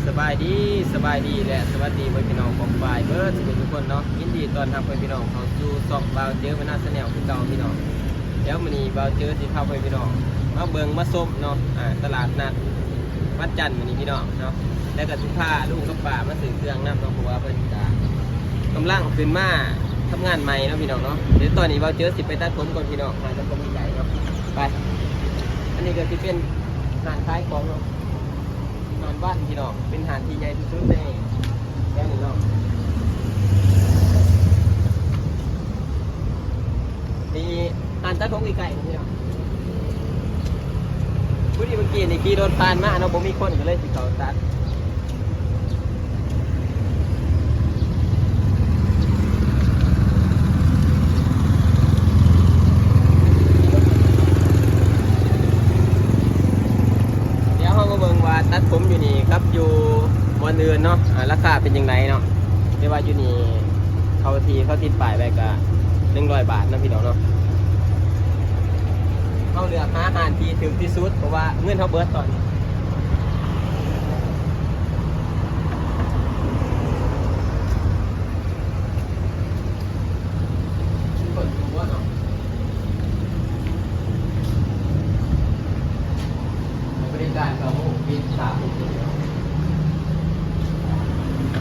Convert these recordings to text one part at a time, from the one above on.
ສະບາຍດີ ສະບາຍດີ ແລະ ສະຫວັດດີພໍ່ແມ່ພີ່ນ້ອງປ້ອງປາຍເບິດສູ່ທຸກຄົນເນາະ. ຍິນດີຕ້ອນຮັບພໍ່ແມ່ພີ່ນ້ອງເຂົ້າສູ່ຊ່ອງບ່າວເຈີບັນນາແຊນແນວຄືເກົ່າພີ່ນ້ອງ. ດຽວມື້ນີ້ບ່າວເຈີຊິພາພໍ່ແມ່ພີ່ນ້ອງມາເບິ່ງມາຊົມເນາະ ອ່າ ຕະຫຼາດນັດວັນຈັນມື້ນີ້ພີ່ນ້ອງເນາະ. ແລ້ວກໍຊິພາລຸງກັບປ້າມາຊື້ເຄື່ອງນຳເນາະ ເພາະວ່າເພິ່ນກະກຳລັງຂຶ້ນມາທຳງານໃໝ່ເນາະພີ່ນ້ອງເນາະ. ດຽວຕອນນີ້ບ່າວເຈີຊິໄປຕັດຜົມກ່ອນພີ່ນ້ອງ ຮ້ານຕັດຜົມໃກ້ໆເນາະ. ໄປ ອັນນີ້ກໍຊິເປັນຮ້ານຂາຍຂອງເນາະ. ຮ້ານວັນພີ່ນ້ອງ ເປັນຮ້ານທີ່ໃຫຍ່ທີ່ສຸດໃນແຖວນີ້ເນາະ. ນີ້ຮ້ານຕັດຜົມໃກ້ໆນີ້ພີ່ນ້ອງ. ພໍດີເມື່ອກີ້ນີ້ຂີ່ລົດຜ່ານມາເນາະ ບໍ່ມີຄົນ ກໍເລີຍຊິເຂົ້າຕັດ. ດຽວເຮົາມາເບິ່ງວ່າຕັດຜົມຢູ່ນີ້ກັບຢູ່ບ່ອນອື່ນເນາະ ອ່າ ລາຄາເປັນຈັ່ງໃດເນາະ. ແຕ່ວ່າຢູ່ນີ້ເຂົາທີ່ ເຂົາຕິດປ້າຍໄວ້ກະໜຶ່ງຮ້ອຍບາດເນາະພີ່ນ້ອງເນາະ. ເຮົາເລືອກຫາຮ້ານທີ່ຖືກທີ່ສຸດ ເພາະວ່າເງິນເຮົາເບິດຕອນນີ້. ຄົນຢູ່ບໍ່ເນາະ ໃຫ້ບໍລິການເກົ້າໂມງ ປິດສາມໂມງເຄິ່ງເນາະ.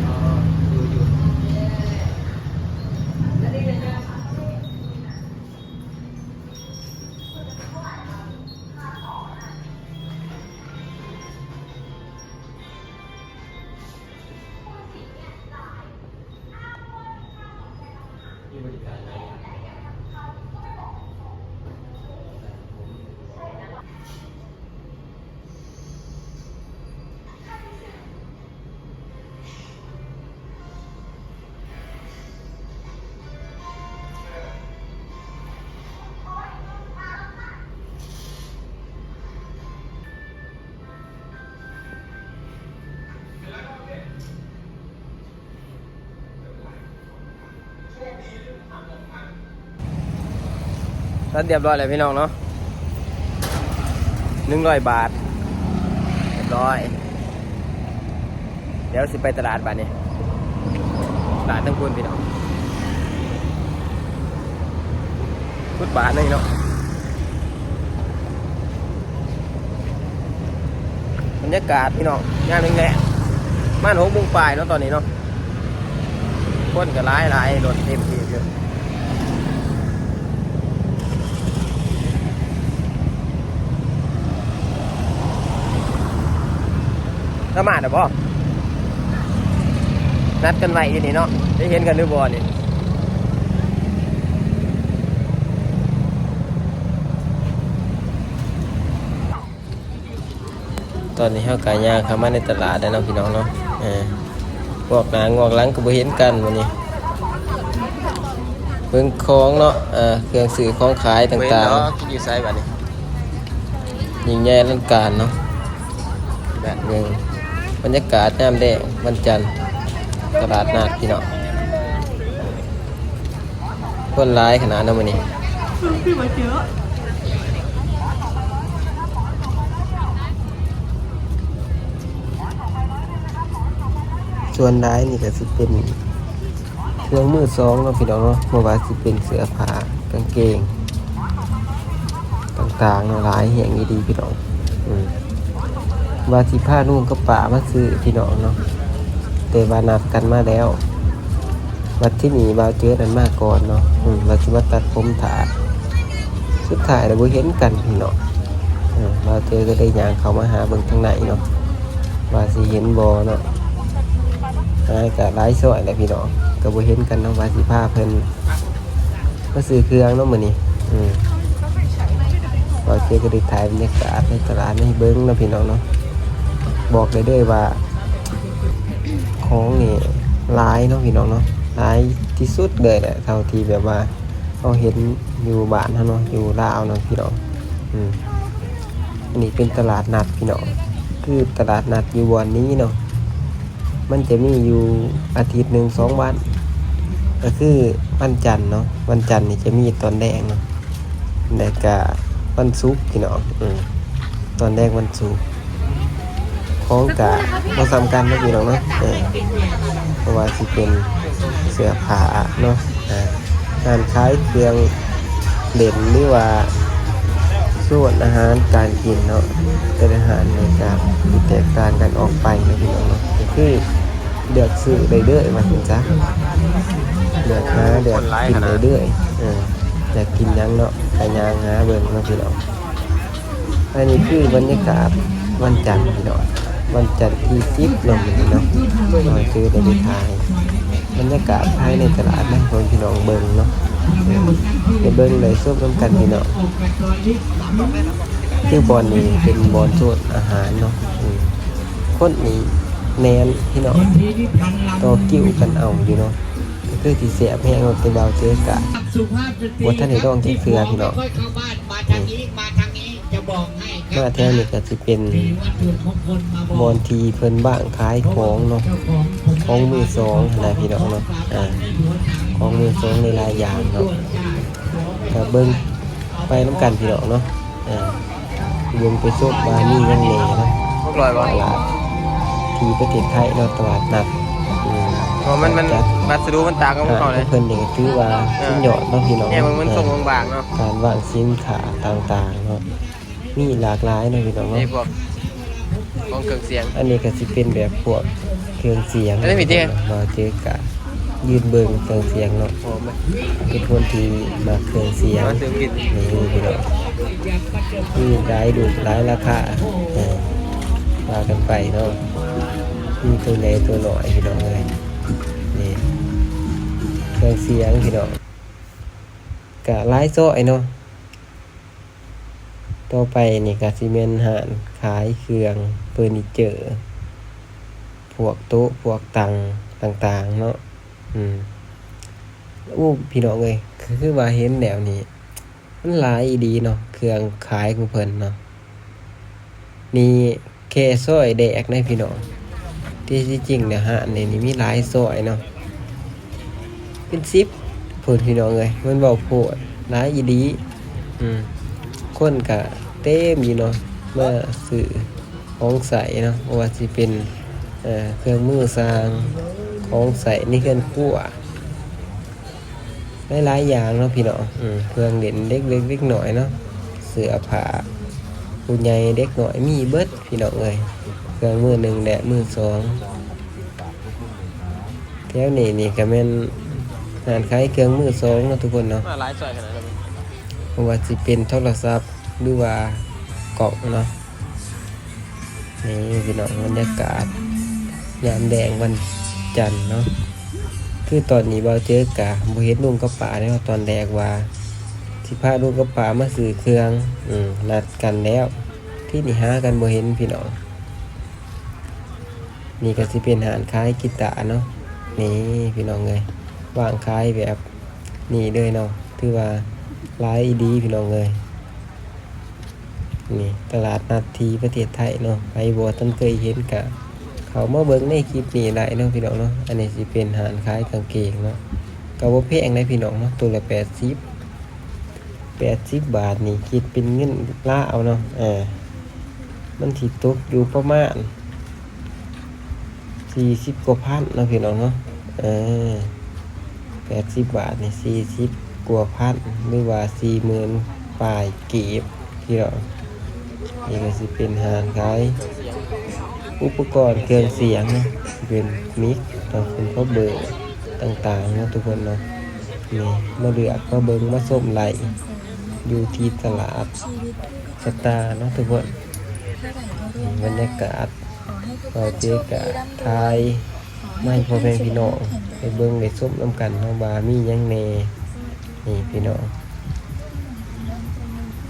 ເອີ ຢູ່ ຢູ່. ຕັດຮຽບຮ້ອຍແລ້ວພີ່ນ້ອງເນາະ ໜຶ່ງຮ້ອຍບາດ ຮຽບຮ້ອຍ. ດຽວຊິໄປຕະຫຼາດບາດນີ້ ຕະຫຼາດທາງພຸ້ນພີ່ນ້ອງ ຟຸດບາດນີ້ເນາະ. ບັນຍາກາດພີ່ນ້ອງ ຍາມແລງໆ ປະມານຫົກໂມງປາຍເນາະ ຕອນນີ້ເນາະ ຄົນກໍຫຼາຍໆ ລົດເຕັມທີ່ຢູ່. ລາວມາແລ້ວບໍ່? ນັດກັນໄວ້ຢູ່ນີ້ເນາະ ໄດ້ເຫັນກັນຫຼືບໍ່ນີ້? ຕອນນີ້ເຮົາກໍຍ່າງເຂົ້າມາໃນຕະຫຼາດແລ້ວເນາະ ພີ່ນ້ອງເນາະ. ເອີ ງວກໜ້າງວກຫຼັງກໍບໍ່ເຫັນກັນມື້ນີ້ ເບິ່ງຂອງເນາະ ເອີ ເຄື່ອງຊື້ຂອງຂາຍຕ່າງໆ ບໍ່ເຫັນດອກ ຢູ່ໃສບາດນີ້? ຍິ່ງໃຫຍ່ອະລັງການເນາະ ແບບໜຶ່ງ ບັນຍາກາດຍາມແລງວັນຈັນ ຕະຫຼາດນັດພີ່ນ້ອງ. ຄົນຫຼາຍຂະໜາດເນາະມື້ນີ້. ສ່ວນຫຼາຍນີ້ກໍຊິເປັນເຄື່ອງມືສອງເນາະພີ່ນ້ອງເນາະ ບໍ່ວ່າຊິເປັນເສື້ອຜ້າ ກາງເກງຕ່າງໆເນາະ ຫຼາຍແຮງອີ່ຫຼີພີ່ນ້ອງ. ອືມ ວ່າຊິພາລຸງກັບປ້າມາຊື້ພີ່ນ້ອງເນາະ ແຕ່ວ່ານັດກັນມາແລ້ວ ບັດທີນີ້ບ່າວເຈີນັ້ນມາກ່ອນເນາະ ອືມ ວ່າຊິມາຕັດຜົມຖ້າ ສຸດທ້າຍແລ້ວບໍ່ເຫັນກັນພີ່ນ້ອງ. ເອີ ບ່າວເຈີກໍເລີຍຍ່າງເຂົ້າມາຫາເບິ່ງທາງໃນເນາະ ວ່າຊິເຫັນບໍ່ເນາະ ຫາກໍຫຼາຍຊອຍແຫຼະພີ່ນ້ອງ ກໍບໍ່ເຫັນກັນເນາະ ວ່າຊິພາເພິ່ນ ມາຊື້ເຄື່ອງເນາະມື້ນີ້. ອືມ ບ່າວເຈີກໍໄດ້ຖ່າຍບັນຍາກາດໃນຕະຫຼາດໃຫ້ເບິ່ງເນາະພີ່ນ້ອງເນາະ. ບອກໄດ້ເລີຍວ່າຂອງນີ້ຫຼາຍເນາະພີ່ນ້ອງເນາະ ຫຼາຍທີ່ສຸດເລີຍແຫຼະ ເທົ່າທີ່ແບບວ່າເຮົາເຫັນຢູ່ບ້ານເຮົາເນາະ ຢູ່ລາວເນາະພີ່ນ້ອງ. ອືມ ອັນນີ້ເປັນຕະຫຼາດນັດພີ່ນ້ອງ ຄືຕະຫຼາດນັດຢູ່ບ່ອນນີ້ເນາະ ມັນຈະມີຢູ່ອາທິດໜຶ່ງສອງວັນ ກໍຄືວັນຈັນເນາະ ວັນຈັນນີ້ຈະມີຕອນແລງເນາະ ແລ້ວກະວັນສຸກພີ່ນ້ອງ ເອີ ຕອນແລງວັນສຸກ. ຂອງກະບໍ່ສ່ຳກັນເນາະພີ່ນ້ອງເນາະ ເອີ ບໍ່ວ່າຊິເປັນເສື້ອຜ້າເນາະ ເອີ ຮ້ານຂາຍເຄື່ອງຫຼິ້ນ ຫຼືວ່າໂຊນອາຫານການກິນເນາະ ແຕ່ລະຮ້ານນີ້ກະຊິແຕກຕ່າງກັນອອກໄປເນາະພີ່ນ້ອງເນາະ ກະຄືເລືອກຊື້ໄດ້ເລີຍວ່າຊັ້ນຊະ ເລືອກຫາເລືອກກິນໄດ້ເລີຍ ເອີ ຢາກກິນຫຍັງເນາະ ກະຍ່າງຫາເບິ່ງເນາະພີ່ນ້ອງ. ອັນນີ້ຄືບັນຍາກາດວັນຈັນພີ່ນ້ອງ ວັນຈັນທີສິບເນາະ ມື້ນີ້ເນາະ ເຮົາເຈີໄດ້ໄປຖ່າຍບັນຍາກາດພາຍໃນຕະຫຼາດນະ ໃຫ້ພີ່ນ້ອງເບິ່ງເນາະ ໄດ້ເບິ່ງໄດ້ຊົມນຳກັນພີ່ນ້ອງ. ຄືບ່ອນນີ້ເປັນບ່ອນໂຊນອາຫານເນາະ ອືມ ຄົນນີ້ແໜ້ນພີ່ນ້ອງ ຕໍ່ຄິວກັນເອົາຢູ່ເນາະ ຄືຊິແຊບແຮງເນາະ ແຕ່ບ່າວເຈີກະບໍ່ທັນໄດ້ລອງຈັກເທື່ອພີ່ນ້ອງ ອືມ. ມາແຖວນີ້ກະຊິເປັນບ່ອນທີ່ເພິ່ນວາງຂາຍຂອງເນາະ ຂອງມືສອງຫັ້ນນະພີ່ນ້ອງເນາະ ອາ ຂອງມືສອງຫຼາຍໆຢ່າງເນາະ ກະເບິ່ງໄປນຳກັນພີ່ນ້ອງເນາະ ອາ ເບິ່ງໄປຊົມວ່າມີຫຍັງແດ່ເນາະ ຫົກຮ້ອຍບໍ່ ຕະຫຼາດທີ່ປະເທດໄທເນາະ ຕະຫຼາດນັດ ອືມ ເພາະມັນ ມັນ ຈັດ ວັດສະດຸມັນຕ່າງກັບຂອງເຮົາເດ້ ເພິ່ນນີ້ກະຖືວ່າ ເອີ ສຸດຍອດເນາະພີ່ນ້ອງ ແນວມັນ ເອີ ຊົງບາງໆເນາະ ການວາງສິນຄ້າຕ່າງໆເນາະ. ມີຫຼາກຫຼາຍເນາະພີ່ນ້ອງເນາະ ນີ້ພວກຂອງເຄື່ອງສຽງ ອັນນີ້ກະຊິເປັນແບບພວກເຄື່ອງສຽງ ອັນນີ້ມີເດ້ ບ່າວເຈີກະຢືນເບິ່ງເຄື່ອງສຽງເນາະ ເປັນຄົນທີ່ມັກເຄື່ອງສຽງ ນີ້ພີ່ນ້ອງ ມີຫຼາຍລຸ້ນຫຼາຍລາຄາ ເອີ ວ່າກັນໄປເນາະ ມີໂຕໃຫຍ່ໂຕນ້ອຍພີ່ນ້ອງເອີຍ ນີ້ເຄື່ອງສຽງພີ່ນ້ອງ ກະຫຼາຍຊ້ອຍເນາະ. ຕໍ່ໄປນີ້ກະຊິແມ່ນຮ້ານຂາຍເຄື່ອງເຟີນີເຈີ ພວກໂຕະພວກຕັ່ງຕ່າງໆເນາະ ອືມ ໂອ້ ພີ່ນ້ອງເອີຍ ຄືວ່າເຫັນແນວນີ້ ມັນຫຼາຍອີ່ຫຼີເນາະ ເຄື່ອງຂາຍຂອງເພິ່ນເນາະ ມີ ແຄ່ຊອຍແດກໃດພີ່ນ້ອງ ທີ່ຈິງແລ້ວຮ້ານນີ້ນີ້ມີຫຼາຍຊອຍເນາະ ເປັນສິບພຸ້ນພີ່ນ້ອງເອີຍ ແມ່ນເວົ້າໂພດ ຫຼາຍອີ່ຫຼີ ອືມ ຄົນກະເຕັມຢູ່ເນາະ ມາຊື້ຂອງໃຊ້ເນາະ ບໍ່ວ່າຊິເປັນ ເອີ ເຄື່ອງມືຊ່າງ ຂອງໃຊ້ໃນເຮືອນຄົວ ຫຼາຍໆຢ່າງເນາະພີ່ນ້ອງ ເຄື່ອງຫຼິ້ນເດັກເລັກເດັກນ້ອຍເນາະ ເສື້ອຜ້າຜູ້ໃຫຍ່ເດັກນ້ອຍມີເບິດພີ່ນ້ອງເອີຍ ເຄື່ອງມືໜຶ່ງແລະມືສອງ ແຖວນີ້ນີ້ກະແມ່ນຮ້ານຂາຍເຄື່ອງມືສອງເນາະທຸກຄົນເນາະ ມາຫຼາຍຊອຍຂະໜາດນັ້ນ ບໍ່ວ່າຊິເປັນໂທລະສັບ ຫຼືວ່າກ້ອງເນາະ ນີ້ພີ່ນ້ອງ ບັນຍາກາດຍາມແລງວັນຈັນເນາະ ຄືຕອນນີ້ບ່າວເຈີກະບໍ່ເຫັນລຸງກັບປ້າເນາະ ຕອນແລກວ່າຊິພາລຸງກັບປ້າມາຊື້ເຄື່ອງ ອືມ ນັດກັນແລ້ວ ທີນີ້ຫາກັນບໍ່ເຫັນພີ່ນ້ອງ ນີ້ກະຊິເປັນຮ້ານຂາຍກີຕາເນາະ ນີ້ພີ່ນ້ອງເອີຍ ວາງຂາຍແບບນີ້ເລີຍເນາະ ຖືວ່າຫຼາຍອີ່ຫຼີພີ່ນ້ອງເອີຍ. ນີ້ຕະຫຼາດນັດທີ່ປະເທດໄທເນາະ ໃຜບໍ່ທັນເຄີຍເຫັນກະເຂົ້າມາເບິ່ງໃນຄລິບນີ້ໄດ້ເນາະພີ່ນ້ອງເນາະ ອັນນີ້ຊິເປັນຮ້ານຂາຍກາງເກງເນາະ ກະບໍ່ແພງໃດພີ່ນ້ອງເນາະ ໂຕລະແປດສິບ ແປດສິບບາດນີ້ຄິດເປັນເງິນລາວເນາະ ເອີ ມັນຊິຕົກຢູ່ປະມານ ສີ່ສິບກວ່າພັນເນາະພີ່ນ້ອງເນາະ ເອີ ແປດສິບບາດນີ້ສີ່ສິບກວ່າພັນ ຫຼືວ່າສີ່ໝື່ນປາຍກີບພີ່ນ້ອງ ນີ້ກະຊິເປັນຮ້ານຂາຍອຸປະກອນເຄື່ອງສຽງເນາະ ເປັນມິກເນາະ ເປັນພາວເບີຕ່າງໆເນາະທຸກຄົນເນາະ ນີ້ມາເລືອກມາເບິ່ງມາຊົມໄດ້ຢູ່ທີ່ຕະຫຼາດ ສະຕາເນາະທຸກຄົນ ນີ້ບັນຍາກາດ ບ່າວເຈີກະຖ່າຍມາໃຫ້ພໍ່ແມ່ພີ່ນ້ອງໄດ້ເບິ່ງໄດ້ຊົມນຳກັນເນາະວ່າມີຫຍັງແດ່ ນີ້ພີ່ນ້ອງ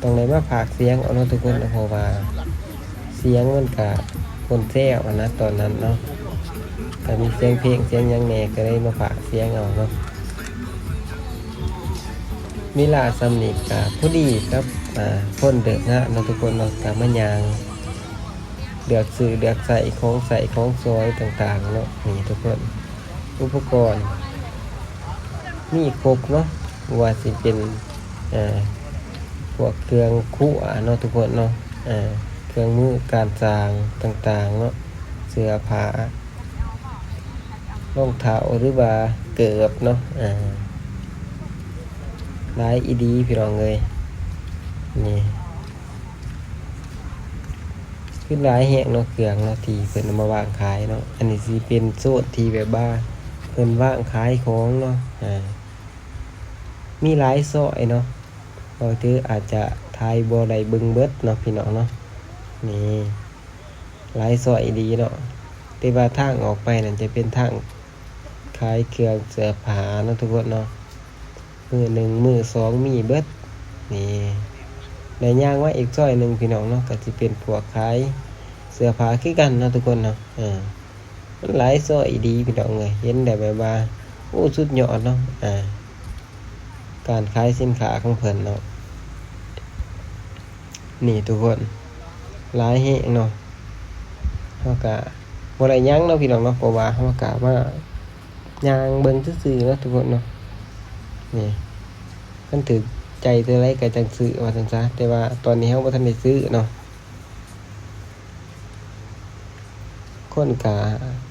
ຕ້ອງໄດ້ມາພາກສຽງເອົາເນາະທຸກຄົນ ເພາະວ່າສຽງມັນກະຄົນແຊວຫັ້ນນະຕອນນັ້ນເນາະ ກະມີສຽງເພງສຽງຫຍັງແດ່ ກະເລີຍມາພາກສຽງເອົາເນາະ. ເວລາສ່ຳນີ້ກະພໍດີກັບ ອາ ຄົນເລີກງານເນາະທຸກຄົນເນາະ ກະມາຍ່າງເລືອກຊື້ເລືອກໃຊ້ຂອງໃຊ້ຂອງສອຍຕ່າງໆເນາະ ນີ້ທຸກຄົນ ອຸປະກອນມີຄົບເນາະ ບໍ່ວ່າຊິເປັນ ອາ ພວກເຄື່ອງຄົວເນາະທຸກຄົນເນາະ ອາ ເຄື່ອງມືການຊ່າງຕ່າງໆເນາະ ເສື້ອຜ້າ ລອງເທົ້າ ຫຼືວ່າເກີບເນາະ ອາ ຫຼາຍອີ່ຫຼີພີ່ນ້ອງເອີຍ ນີ້ ຄືຫຼາຍແຮງເນາະ ເຄື່ອງເນາະ ທີ່ເພິ່ນເອົາມາວາງຂາຍເນາະ. ອັນນີ້ຊິເປັນໂຊນທີ່ແບບວ່າເພິ່ນວາງຂາຍຂອງເນາະ ອາ ມີຫຼາຍຊອຍເນາະ ເວົ້າຖືອາດຈະຖ່າຍບໍ່ໄດ້ເບິ່ງເບິດເນາະພີ່ນ້ອງເນາະ ນີ້ ຫຼາຍຊອຍອີ່ຫຼີເນາະ ແຕ່ວ່າທາງອອກໄປນັ້ນຈະເປັນທາງຂາຍເຄື່ອງເສື້ອຜ້າເນາະທຸກຄົນເນາະ ມືໜຶ່ງມືສອງມີເບິດ ນີ້ ແລະຍ່າງມາອີກຊອຍໜຶ່ງພີ່ນ້ອງເນາະ ກໍຊິເປັນພວກຂາຍເສື້ອຜ້າຄືກັນເນາະທຸກຄົນເນາະ ເອີ ມັນຫຼາຍຊອຍອີ່ຫຼີພີ່ນ້ອງເອີຍ ເຫັນແລ້ວແບບວ່າ ໂອ້ ສຸດຍອດເນາະ ອາ ການຂາຍສິນຄ້າຂອງເພິ່ນເນາະ ນີ້ທຸກຄົນ ຫຼາຍແຮງເນາະ ເຮົາກະບໍ່ໄດ້ຫຍັງເນາະພີ່ນ້ອງເນາະ ເພາະວ່າເຮົາກະມາຍ່າງເບິ່ງຊື່ໆເນາະທຸກຄົນເນາະ ນີ້ ຄັນຖືກໃຈຕົວໃດກໍຈັ່ງຊື້ວ່າຊັ້ນຊະ ແຕ່ວ່າຕອນນີ້ເຮົາບໍ່ທັນໄດ້ຊື້ເນາະ. ຄົນກະ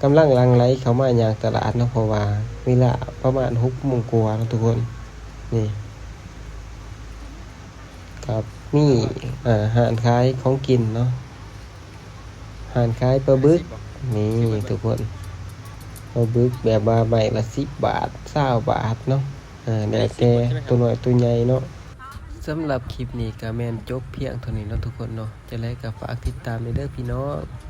ກຳລັງຫຼັ່ງໄຫຼເຂົ້າມາຍ່າງຕະຫຼາດເນາະ ເພາະວ່າເວລາປະມານຫົກໂມງກວ່າເນາະທຸກຄົນ ນີ້ ກໍມີ ອາ ຮ້ານຂາຍຂອງກິນເນາະ ຮ້ານຂາຍປາບຶກ ນີ້ທຸກຄົນ ປາບຶກແບບວ່າໄມ້ລະສິບບາດ ຊາວບາດເນາະ ອາ ແລ້ວແຕ່ໂຕນ້ອຍໂຕໃຫຍ່ເນາະ. ສຳລັບຄລິບນີ້ກໍແມ່ນຈົບພຽງເທົ່ານີ້ເນາະທຸກຄົນເນາະ ຈັ່ງໃດກໍຝາກຕິດຕາມແດ່ເດີພີ່ນ້ອງ.